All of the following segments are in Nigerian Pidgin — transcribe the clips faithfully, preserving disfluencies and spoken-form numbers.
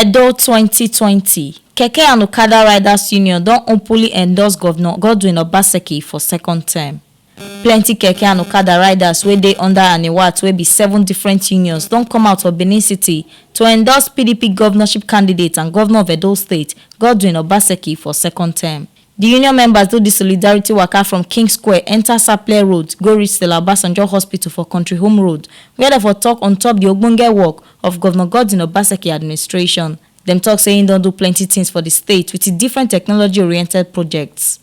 Edo twenty twenty, Keke and Okada Riders Union don openly endorse Governor Godwin Obaseki for second term. Plenty Keke and Okada riders wey dey under Aniwat, wey be seven different unions, don come out for Benin City to endorse P D P governorship candidate and governor of Edo State, Godwin Obaseki, for second term. The union members do the solidarity waka from King Square, enter Saple Road, go reach Stella Obasanjo Hospital for Country Home Road, where they for talk on top the ogbonge work of Governor Godwin Obaseki administration. Dem talk say he don do plenty things for the state with the different technology-oriented projects.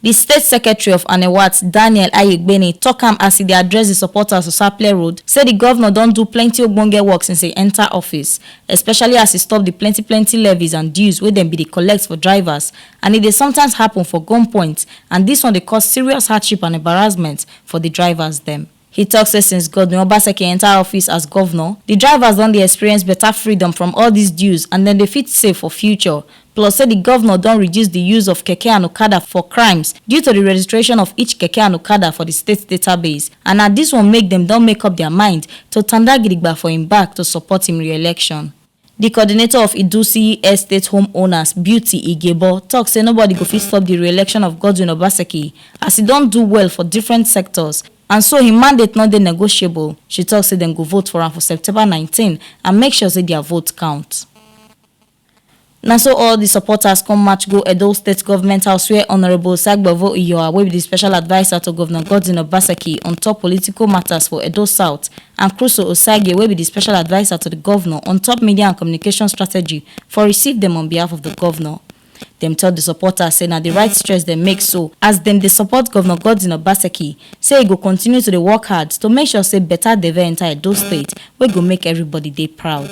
The state secretary of Anewat, Daniel Ayegbeni, talk am as he dey address the supporters for Saple Road, say the governor don do plenty ogbonge work since he enter office, especially as he stop the plenty plenty levies and dues wey dem be dey collect for drivers, and e dey sometimes happen for gunpoint, and this one dey cause serious hardship and embarrassment for the drivers dem. He talk say since Godwin Obaseki enter office as governor, the drivers don dey experience better freedom from all these dues and dem dey fit save for future. Plus say the governor don reduce the use of keke and okada for crimes due to the registration of each keke and okada for the state database, and na this one make dem don make up their mind to tanda gidigba for him back to support him re-election. The coordinator of Idusi Estate homeowners, Beauty Igebo, talk say nobody go fit stop the re-election of Godwin Obaseki, as he don do well for different sectors, and so him mandate no dey negotiable. She talk say dem go vote for am for September nineteen and make sure say their vote count. Na so all the supporters come march go Edo State Government House, where Honourable Sagbovo Iyoa, wey be the special adviser to Governor Godwin Obaseki on top political matters for Edo South, and Crusoe Osage, wey be the special adviser to the governor on top media and communication strategy, for receive dem on behalf of the governor. Dem tell the supporters say na the right choice dem make so, as dem dey support Governor Godwin Obaseki, say he go continue to dey work hard to make sure say better dey enter Edo State, wey go make everybody dey proud.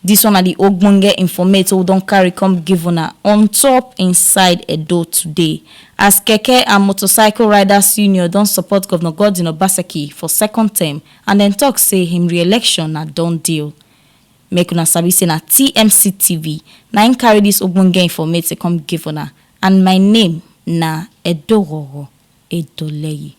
This one na the ogbonge informate we don carry come give una on top inside Edo today. As Keke and Motorcycle Riders Union don support Governor Godwin Obaseki for second term, and dem talk say him re-election na done deal. Make una sabi say na T M C T V na im carry this ogbonge informate come give una, and my name na Edororo Edoleyi.